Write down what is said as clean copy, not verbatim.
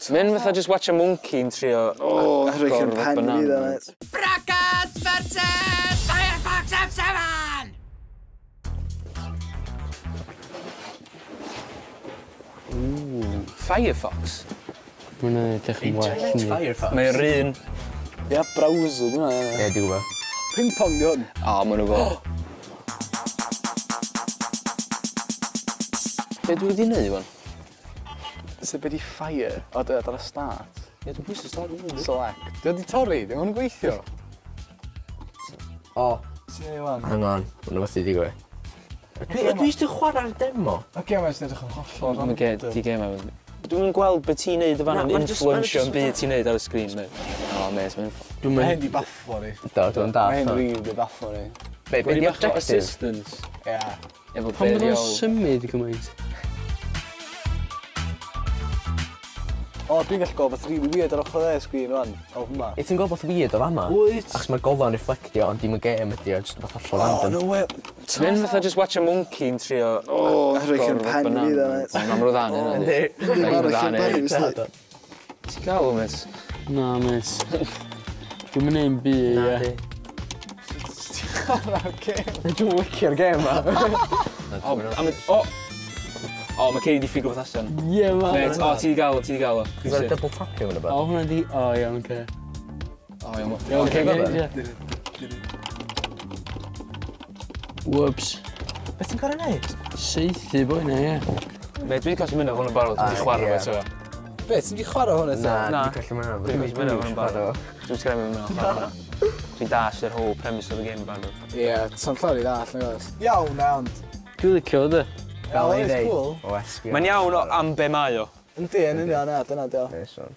Mae'n fatha just watch a monkey yn trio Oh, agor pen fi dda. Brackets versus Firefox F7! Ooh, Firefox? Mae'n edrych yn well. Firefox. Mae'n un. Ia, browser, dwi'n meddwl. Ie, dwi'n gwybod. Ping pong di hwn. O, maen nhw fo. Be dwi wedi neud, wan? So be di fire? O, dyna start. Ie, dwi'n pwyso start. Select. Di o di torri, di o'n gweithio. O. Ti'n neud wan? Hang on, mae'n rhywbeth i digwydd. Dwi eisiau chwarae'r demo. Oce, mae'n edrych yn hollol random. Di gem am. Dwi'n gweld beth ti'n neud y fan yn influensio yn byd ti'n neud ar y sgrin, mate. O, mate, mae'n... Mae hyn di bafflo ni. Do, dwi'n dallt. Mae hyn rili di bafflo ni. Be di objective? Assistance. Ie. Efo Pam bod o'n symud gymaint? O, dwi'n gallu gweld beth rili weird ar ochr dde sgrin rwan, o hwnna. I ti'n gweld beth weird o fama? Wyt? Achos mae'r gola'n reflectio, ond dim y gêm ydi o, jyst beth hollol random. Oh, no way. Mae'n fatha just watch a monkey yn trio Oh, rhaid pen fi dda, mate. Mae'n rwydd dda, yna. Mae'n rwydd dda, Ti'n gael o, mate? Na, mate. Dwi'n mynd i'n byd, ie. Ti'n chwarae'r gêm? Dwi'n licio'r gêm, ma. O! O, mae Cei di ffigur beth allan. Ie, man. Mate, o, ti di gael o, ti di gael o. Ti'n gweld double tapio hwnna beth? O, hwnna di... O, iawn, oce. O, iawn. Iawn, oce, ie. Whoops. Beth ti'n gorau neud? Seithi boi na, ie. Mate, dwi wedi colli mynd o hwn yn barod, dwi wedi chwarae fo eto. Be, ti'n wedi chwarae hwn eto? Na, dwi wedi colli mynd o. Dwi wedi colli mynd o hwn yn barod. Dwi'n sgrifennu mynd o'n barod. Dwi'n dall yr whole premise of the game yn barod. Ie, sa'n llawer i ddall, nag oes? Iawn, na, ond. Dwi'n licio fo, dy. Fel It's ei ddeud, cool. o SBR. Mae'n iawn o am be mae o. Yndi, yn union, na, dyna di o. Nice one.